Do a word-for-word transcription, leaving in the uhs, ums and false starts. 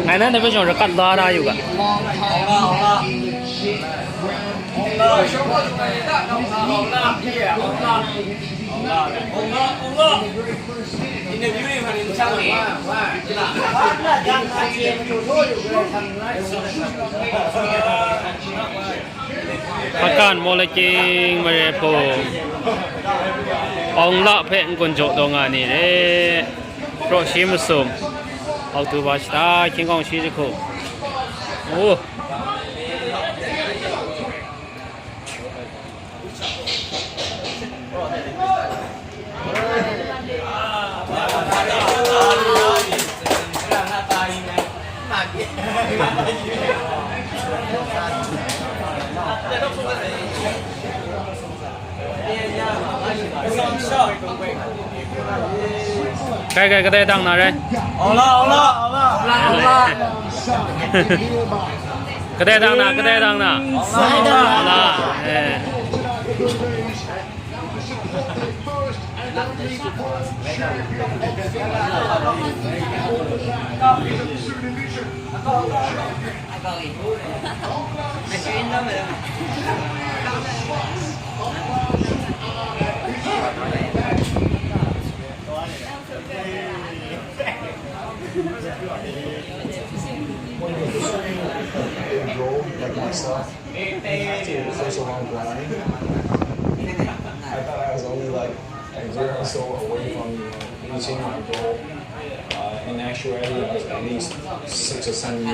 Ngai nanhte hpe shawng rakat la na yu ga. Hpakan Mawlakying mare hpung, Awng La hpe n-gun jaw taw nga ni re. Praw shi masum, October shata, hkying hkawng shi jahku. Oh. Kai, kai, kadai dang na rai? Awng La, Awng La, Awng La, Awng La. Kadai dang na, kadai dang na? Awng La, Awng La. Awng La, eh. When you're pursuing a big goal like myself, you have to, first of all, grind. I thought I was only, like, a year or so away from, you know, reaching my goal. Uh, in actuality, I was at least six or seven